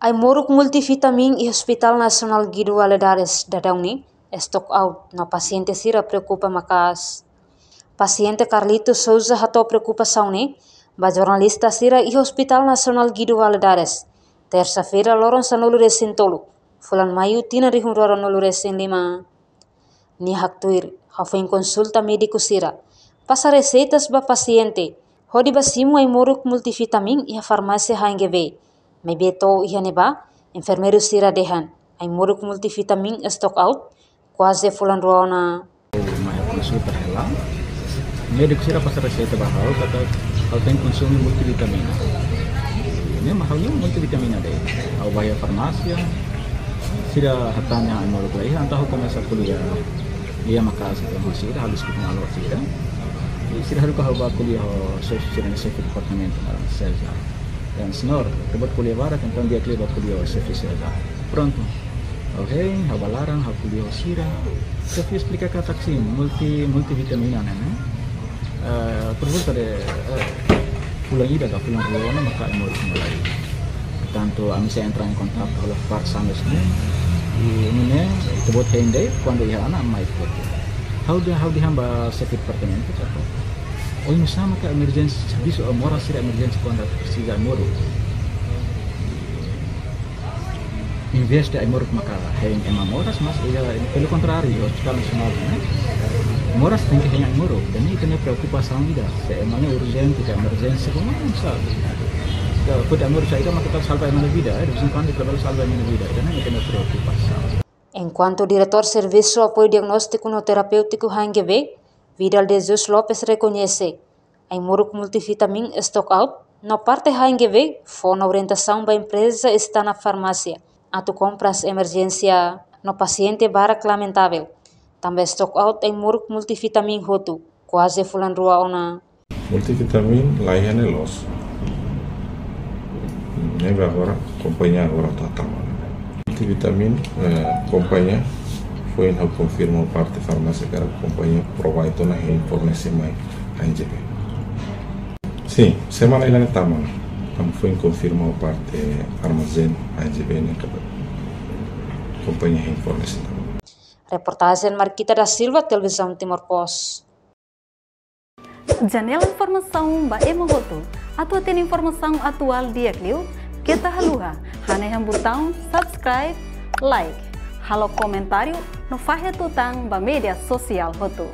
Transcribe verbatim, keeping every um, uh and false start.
Ai-moruk multivitamin iha Hospital Nasionál Guido Valadares daudaun ne'e stock out no pasiente sira preokupa maka'as. Pasiente Carlito Souza hato'o preokupasaun ne'e ba jornalista sira iha Hospital Nasionál Guido Valadares, tersa-feira loron sanulu-resin-tolu, fulan Maiu tinan rihun rua ruanulu-resin-lima. Nia haktuir, ha'u foin konsulta médiku sira, pasa reseitas ba pasiente hodi bá simu ai-moruk multivitamin iha farmásia H N G V. Maibé to'o iha ne'ebá, enfermeiru sira dehan ai-moruk multivitamin stock out kuaze fulan rua ona. Mai konsulta hela. Médiku sira pasa reseita ba ha'u katak ha'u tenke konsume multivitamina. Ne'e mak ha'u-nia multivitamina de'it. Ha'u bá iha farmásia, sira hatán ai-moruk la iha, entaun ha'u komesa ko'alia, lia maka'as ho sira, halo diskusaun ho sira. I sira haruka ha'u bá ko'alia ho xefe, sira-nia xefe departamentu, naran César. Dehan, "Señór, ita-boot ko'alia barak, entaun di'ak liu bá ko'alia ho xefe César." Prontu. Oke, ha'u bá laran, ha'u ko'alia ho sira. Xefe esplika katak sin, multi, multivitamina ne'e, ne'e. Eh, por volta de, eh, fulan ida ka fulan rua ona maka ai-moruk mulai. Portantu, ami sei entra em contato ho parte sanitas ne'e. I nune'e, ita-boot hein de'it, kuandu iha ona, mai ita-boot. Ha'u dehan, ha'u dehan ba xefe departamentu, katak, "Oinsá maka emerjénsia, servisu ai-moruk sira emerjénsia kuandu presiza ai-moruk?" Em vez de ai-moruk maka hein ema moras, mas iha, pelo contrário, iha Hospital Nasionál ne'e, moras tenke hein ai-moruk. Ida-ne'e ita-nia preokupasaun ida. Se ema ne'e urjente, ka emerjénsia, como não sabe? Ka, pode ai-moruk saida, mas ita salva ema nia vida, eh, de vez em quando ita bele salva ema nia vida. Ida-ne'e ita-nia preokupasaun. Enkuantu Diretór Servisu Apoiu Diagnóstiku no Terapéutiku H N G V, Vidal de Jesus Lopes rekoñese, ai-moruk multivitamin stock out, no parte H N G V fó ona orientasaun ba empreza Estana Farmásia atu kompras emerjénsia no pasiente barak lamentavel. Tanba stock out ai-moruk multivitamin hotu, kuaze fulan rua ona. Multivitamin la iha ne'e loos. Ne'ebé agora, kompañia agora atu hatama. Multivitamin, eh, kompañia foin ha'u konfirma ho parte farmásia katak kompañia provide ona hein fornese mai H N G V. Sin, semana ida-ne'e tama ona. Ami foin konfirma ho parte armazén H N G V ne'e katak kompañia hein fornese tama ona. Reportajen Marquita da Silva, Televizaun Timor Post. Janela informasaun ba ema hotu. Atu hatene informasaun atuál di'ak liu, keta haluha hanehan butaun subscribe, like, halo komentáriu no fahe tutan ba média sosiál hotu.